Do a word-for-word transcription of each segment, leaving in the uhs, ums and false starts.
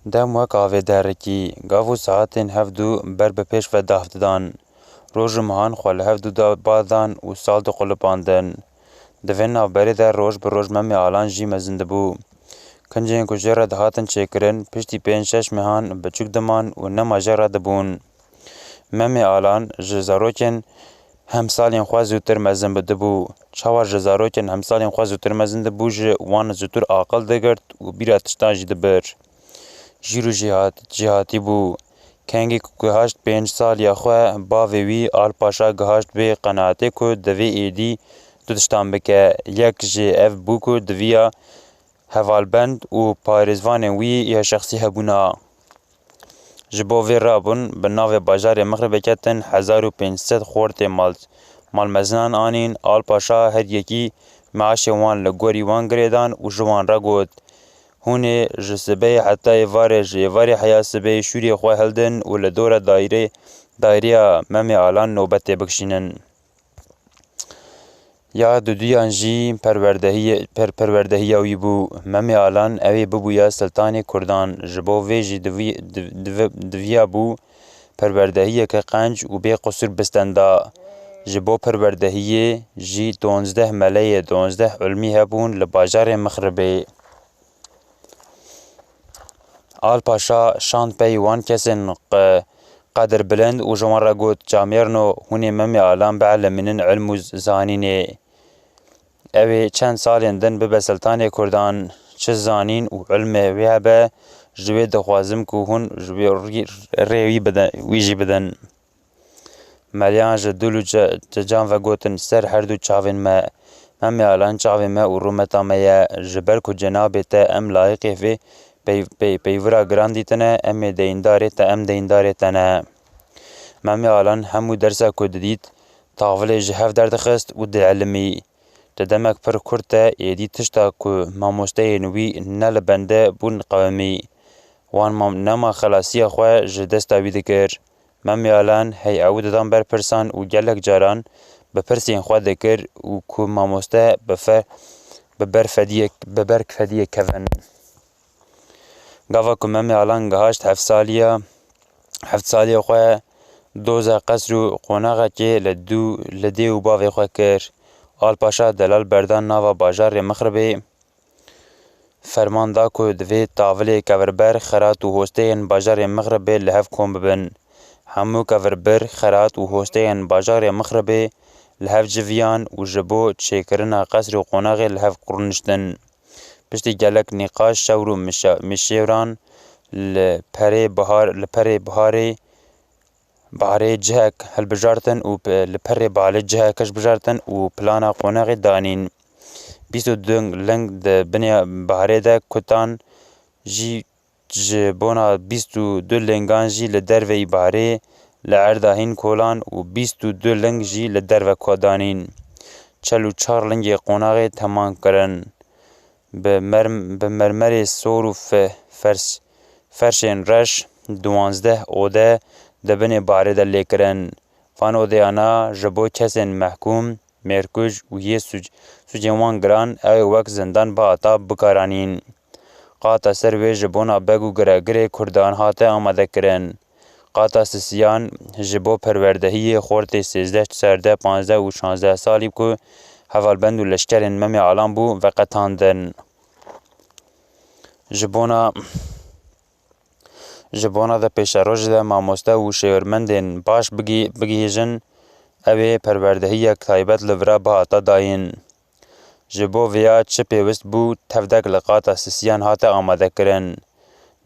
Dem wek avê derikî, gav û saetên hevdû ber bi pêş ve dav didan. Roj û mehan xwe li hevdû da ba dan û sal diqulipandin. Di vê navberê de roj bi roj Memê Alan jî mezin dibû. Kincên ku jê re dihatin çêkirin, piştî pênc şeş mehan biçûk diman û nema jê re dibûn. Memê Alan ji zarokên hemsalên xwe zûtir mezin bi-, dibû. Çawa ji zarokên hemsalên xwe zûtir mezin dibû, ji wan zûtir aqil digirt û bîra tiştan jî dibir. Jîr û jêhat-, jêhatî bû. Kengî ku gihaşt pênc saliya xwe, bavê wî Al Paşa gihaşt vê qenaetê ku divê êdî du tiştan bike. Yek jê ev bû ku diviya hevalbend û parêzvanên wî ya şexsî hebûna. Ji bo vê rabûn bi navê bajarê Mixribê ketin, hezar û pênc sed xortê mal, malmezinan anîn. Al Paşa her yekî meaşê wan li gorî wan girêdan û ji wan re got, hûn ê ji sibê heta êvarê, ji êvarê heya sibê şûrê xwe hildin û li dora daîrê-, daîreya Memê Alan nobetê bikişînin. Ya duduyan jî perwerdehiyê-, per-, perwerdehiya wî bû. Memê Alan ew ê bibûya Siltanê Kurdan. Ji bo vê jî divî-, div-, div-, diviya bû perwerdehiyeke qenc û bê qisûr bistenda. Ji bo perwerdehiyê jî donzdeh meleyê, donzdeh ulmî hebûn li bajarê Mixribê. Al Paşa şand pey wan kesên qe-, qedirbilind û ji wan re got, camêrno, hûn ê Memê Alan bielimînin ilm û zanînê. Ew ê çend salên din bibe Siltanê Kurdan, çi zanîn û ilmê wê hebe, ji wê dixwazim ku hûn ji wê rî-, rê wî bide-, wî jî bidin. Meleyan ji dil û ce-, cecan ve gotin, ser her du çavên me. Memê Alan çavê me û rûmeta me ye. Ji ber ku cenabê te em layiqê vê pey-, pey-, peywira giran dîtine, em ê deyîndarê te, em deyîndarê te ne. Memê Alan hemû dersa ku didît, tavilê ji hev derdixist û dielimî. Di demek pir kurt de êdî tişta ku mamosteyên wî ne li bende bûn qewimî. Wan mam-, nema xelasiya xwe ji desta wî dikir. Memê Alan hey ew didan ber pirsan û gelek caran bi pirsên xwe dikir û ku mamoste bi fe-, bi ber fediyek, bi ber fediyek kevin. Gava ku Memê Alan gihaşt heft saliya, heft saliyê xwe, doza qesr û qonaxekê li dû, li dê û bavê xwe kir. Al Paşa delal berdan nava bajarê Mixribê. Ferman da ku divê tavilê kevirber, xerat û hosteyên bajarê Mixribê li hev kom bibin. Hemû kevirbir, xerat û hosteyên bajarê Mixribê li hev civiyan û ji bo çêkirina qesr û qonaxê li hev rûniştin. Piştî gelek nîqaş, şewr û mişe-, mişêwran li perê bihar-, li perê biharê, biharê cihek hilbijartin û pe-, li perê biharê cihek hilbijartin û plana qonaxê danîn. Bîst û du ling di binê biharê de kutan jî ji bona bîst û du lingan jî li derveyî biharê li erda hîn kolan û bîst û du ling jî li derve ko danîn. Çel û çar lingê qonaxê temam kirin. Bi merm-, bi mermerê sor û fe-, fers-, ferşên reş duwazdeh ode di binê biharê de lê kirin. Van odeyana ji bo kesên mehkûm, mêrkuj û yê sûc-, sûcên wan giran ew ê wek zindan bihata bikaranîn. Qata ser wê ji bona beg û giregirê Kurdan hate amadekirin. Qata sisiyan ji bo perwerdehiyê xortê sêzdeh, çardeh, panzdeh û şazdeh salî ku hevalbend û leşkerên Memê Alan bû, veqetandin. Ji bona, ji bona de pêşerojê de mamoste û şêwirmendên baş bigî-, bigihîjin, ew ê perwerdehiyek taybet li vira bihata dayîn. Ji bo vêya çi pêwist bû, tevdek li qata sisiyan hate amadekirin.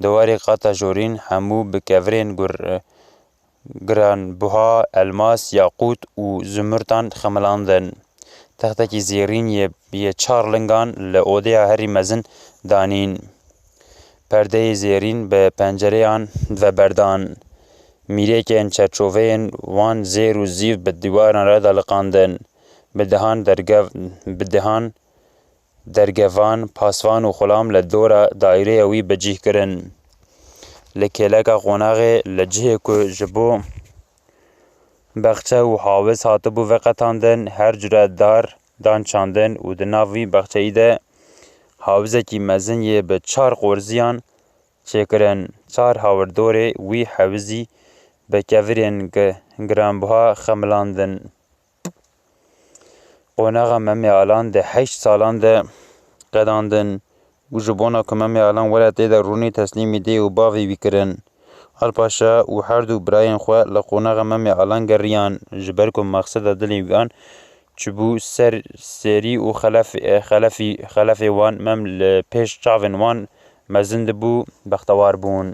Di warê qata jorîn hemû bi kevirên gur-, giranbuha, elmas, yaqût û zumurtan xemilandin. Textekî zêrîn yê, yê çar lingan li odeya herî mezin danîn. Perdeyê zêrîn bi pencereyan ve berdan. Mîrêkên çerçoveyên wan zêr û zîv bi dîwaran re daliqandin. Bi dehan dergev-, bi dehan dergevan, pasvan û xulam li dora daîreya wî bi cih kirin. Li kêleka qonaxê, li cihê ku ji bo bexçe û hawiz hatibû veqetandin, her cure dar dan çandin û di nav vî bexçeyî de hawizekî mezin yê bi çar qorziyan çêkirin. Çar hawirdorê wî hewizî bi kevirên gi-, giranbuha xemilandin. Qonaxa Memê Alan di heşt salan de qedandin û ji bona ku Memê Alan were tê de rûnî teslîmî dê û bavê wî kirin. Alpaşa û her du birayên xwe li qonaxa Memê Alan geriyan, ji ber ku mexseda dilê wan çibû ser serî û xelef-, xelefî-, xelefê wan Mem li pêş çavên wan mezin dibû, bextewar bûn.